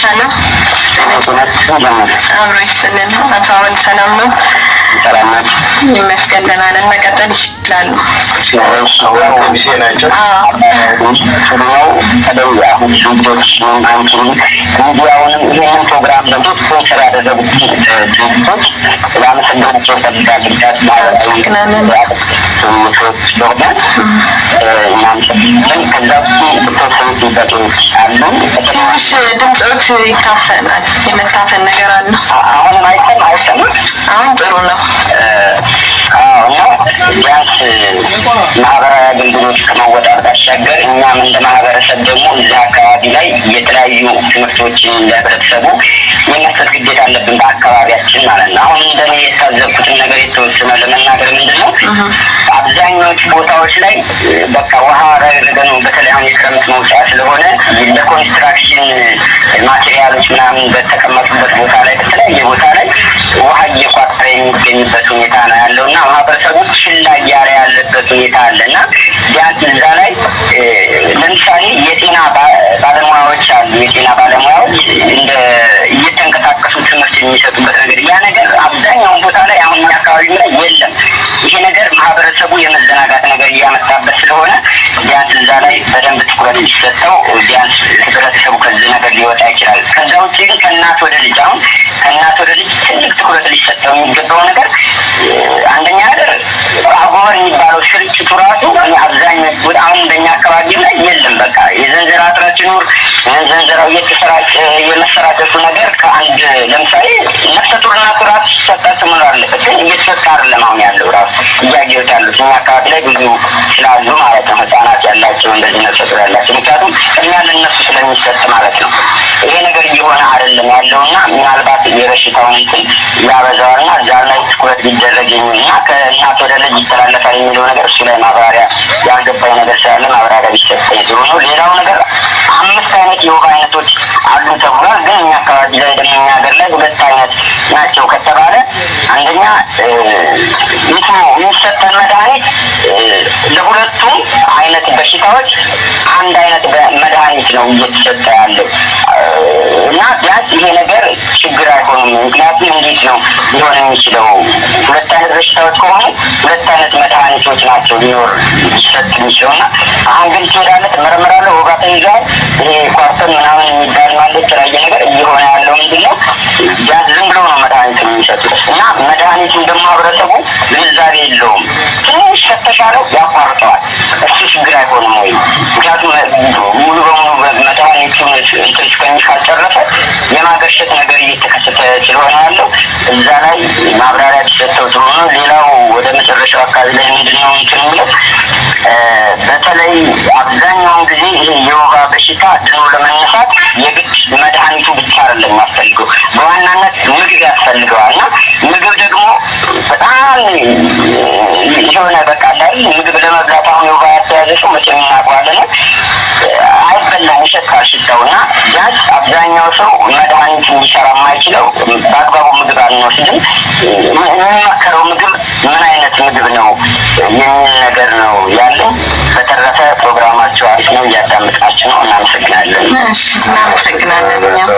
ሰላም አብሮ ይስጥልን። አቶ አወል ሰላም ነው? ሰላም ናችሁ? ይመስገን ደህና ነን። መቀጠል ይችላሉ። ሚሴ ናቸው። ጥሩ ነው። በተለይ አሁን ልጆች አንቺንም ሚዲያውንም ይህንን ፕሮግራም ደግሞ ስፖንሰር ያደረጉት ድርጅቶች ላመሰግናቸው እፈልጋለሁ። ምክንያቱም ማህበራዊ ሰዎች ስለሆነ እናመሰግናለን። ከዛ ውጪ የተወሰኑ ጥያቄዎች አሉ። ትንሽ ድምፆት ይታፈናል፣ የመታፈን ነገር አለ። አሁንም አይሰማ አይሰማም? አሁን ጥሩ ነው። እና ቢያንስ ማህበራዊ አገልግሎት ከመወጣት ባሻገር እኛም እንደ ማህበረሰብ ደግሞ እዚህ አካባቢ ላይ የተለያዩ ትምህርቶችን ለህብረተሰቡ የመስጠት ግዴታ አለብን፣ በአካባቢያችን ማለት ነው። አሁን እንደኔ የታዘብኩትን ነገር የተወሰነ ለመናገር ምንድን ነው፣ አብዛኛዎቹ ቦታዎች ላይ በቃ ውሃ ረግረገ ነው። በተለይ አሁን የክረምት መውጫ ስለሆነ ለኮንስትራክሽን ማቴሪያሎች ምናምን በተቀመጡበት ቦታ ላይ፣ በተለያየ ቦታ ላይ ውሃ እየቋጠረ የሚገኝበት ሁኔታ ነው ያለው እና ማህበረሰቡ ችላ እያለ ያለበት ሁኔታ አለ። እና ቢያንስ እዛ ላይ ለምሳሌ የጤና ባለሙያዎች አሉ። የጤና ባለሙያዎች እንደ እየተንቀሳቀሱ ትምህርት የሚሰጡበት ነገር፣ ያ ነገር አብዛኛውን ቦታ ላይ አሁን እኛ አካባቢ ላይ የለም። ይሄ ነገር ማህበረሰቡ የመዘናጋት ነገር እያመጣበት ስለሆነ ቢያንስ እዛ ላይ በደንብ ትኩረት ቢሰጠው ቢያንስ ህብረተሰቡ ከዚህ ነገር ሊወጣ ይችላል። ከዛ ውጭ ግን ከእናት ወደ ልጅ፣ አሁን ከእናት ወደ ልጅ ትልቅ ትኩረት ሊሰጠው የሚገባው ነገር፣ አንደኛ ነገር አጎበር የሚባለው ስርጭቱ ራሱ እኔ አብዛኛው አሁን በእኛ አካባቢ ላይ የለም። በቃ የዘንዘራ እጥረት ይኑር፣ ዘንዘራው እየተሰራጨ የመሰራጨቱ ነገር ከአንድ ለምሳሌ ነፍሰ ጡር እናቱ ራሱ ሲሰጣት መኖር አለበት፣ ግን እየተሰጠ አይደለም። አሁን ያለው ራሱ እያየሁት ያሉት እኛ አካባቢ ላይ ብዙ ስላሉ ማለት ነው፣ ህጻናት ያላቸው እንደዚህ ነፍሰ ጡር ያላቸው፣ ምክንያቱም ቅድሚያ ለእነሱ ስለሚሰጥ ማለት ነው። ይሄ ነገር እየሆነ አይደለም ያለውና ምናልባት የበሽታውን እንትን ያበዛዋልና እዛ ላይ ትኩረት ቢደረግ የሚል እና ከእናት ወደ ልጅ ይተላለፋል የሚለው ነገር እሱ ላይ ማብራሪያ ያልገባኝ ነገር ስላለ ማብራሪያ ቢሰጠኝ ጥሩ ነው። ሌላው ነገር 5 አይነት የወባ አይነቶች አሉ ተብሏል። ግን እኛ አካባቢ ላይ ደግሞ እኛ ሀገር ላይ 2 አይነት ናቸው ከተባለ፣ አንደኛ እንትኑ የሚሰጠን መድኃኒት ለሁለቱም አይነት በሽታዎች አንድ አይነት መድኃኒት ነው እየተሰጠ ያለው እና ቢያንስ ይሄ ነገር ችግር አይሆንም። ምክንያቱም እንዴት ነው ሊሆን የሚችለው? 2 አይነት በሽታዎች ከሆኑ 2 አይነት መድኃኒቶች ናቸው ሊኖር ሊሰጥ የሚችለው። እና አሁን ግን ትሄዳለህ፣ ትመረመራለህ፣ ወባ ተይዟል፣ ይሄ ኳርተን ምናምን የሚባል ማለት የተለያየ ነገር እየሆነ ያለው ምንድን ነው? ቢያንስ ዝም ብሎ ነው መድኃኒት የሚሰጡት እና መድኃኒቱን ደግሞ ህብረተሰቡ ግንዛቤ የለውም። ትንሽ ከተሻለው ያቋርጠዋል። እሱ ችግር አይሆንም ወይ? ምክንያቱም ሙሉ በሙሉ መድኃኒቱን እንትን እስከሚካልጨረሰ የማገርሸት ነገር እየተከሰተ ስለሆነ ያለው እዛ ላይ ማብራሪያ ቢሰጠው ጥሩ ነው። ሌላው ወደ መጨረሻው አካባቢ ላይ ምንድነው እንትን የሚለው፣ በተለይ አብዛኛውን ጊዜ ይሄ የወባ በሽታ ድኖ ለመነሳት የግድ መድኃኒቱ ብቻ አይደለም የሚያስፈልገው፣ በዋናነት ምግብ ያስፈልገዋል። እና ምግብ ደግሞ በጣም የሆነ በቃ አይደል፣ ምግብ ለመብላት አሁን የወባ ያተያዘ ሰው መቼም እናውቀዋለን፣ አይበላም፣ ይሸታል ሽታው። እና ቢያንስ አብዛኛው ሰው መድኃኒት እንዲሰራ የማይችለው በአግባቡ ምግብ አንወስድም። የሚመከረው ምግብ ምን አይነት ምግብ ነው የሚል ነገር ነው ያለው። በተረፈ ፕሮግራማቸው አሪፍ ነው፣ እያዳመጥናችሁ ነው። እናመሰግናለን። እሺ፣ እናመሰግናለን እኛም።